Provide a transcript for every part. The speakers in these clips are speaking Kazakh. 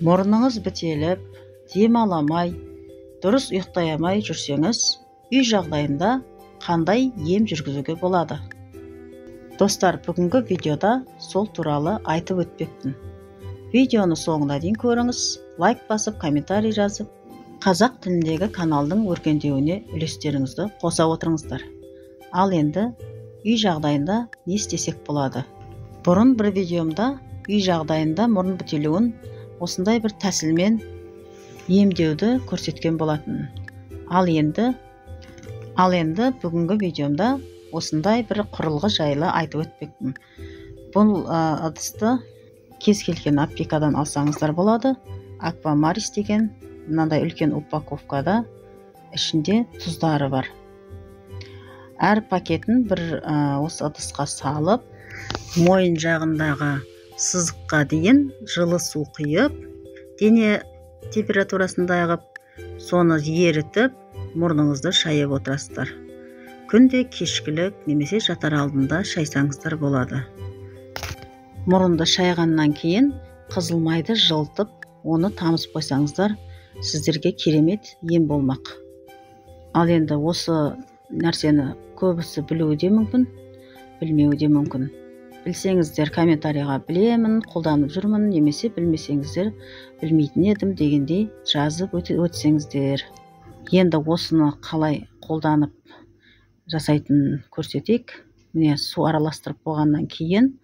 Мұрныңыз бітеліп, дем аламай, дұрыс ұйықтай алмай жүрсеңіз, үй жағдайында қандай ем жүргізуге болады? Достар, бүгінгі видеода сол туралы айтып өтпекпін. Видеоны соңына дейін көріңіз, лайк басып, комментарий жазып, қазақ тіліндегі каналдың өркендеуіне үлестеріңізді қоса отырыңыздар. Ал енді үй жағдайында не істесек болады? Бұрын бір видеомда үй жағдайында мұрын бітелуін осындай бір тәсілмен емдеуді көрсеткен болатын. Ал енді бүгінгі видеомда осындай бір құрылғы жайлы айтып өтпекпін. Бұл ыдысты кез келген аптекадан алсаңыздар болады. Аквамарис деген мынандай үлкен упаковкада ішінде тұздары бар. Әр пакетін бір осы ыдысқа салып, мойын жағындағы сызыққа дейін жылы су құйып, дене температурасындай қылып, соны ерітіп, мұрныңызды шайып отырасыздар. Күнде кешкілік немесе жатар алдында шайсаңыздар болады. Мұрынды шайғаннан кейін қызыл майды жылытып, оны тамызып қойсаңыздар, сіздерге керемет ем болмақ. Ал енді осы нәрсені көбісі білуі де мүмкін, білмеуі де мүмкін. Білсеңіздер комментарийға білемін, қолданып жүрмін, немесе білмесеңіздер білмейтін едім дегендей жазып өтсеңіздер. Енді осыны қалай қолданып жасайтынын көрсетейік. Міне, су араластырып болғаннан кейін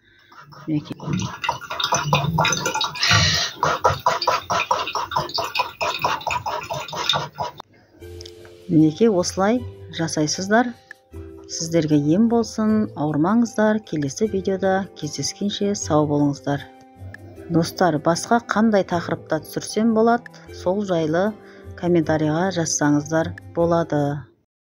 мінекей осылай жасайсыздар. Сіздерге ем болсын, ауырмаңыздар. Келесі видеода кездескенше сау болыңыздар. Достар, басқа қандай тақырыпта түсірсем болады, сол жайлы комментарийға жазсаңыздар болады.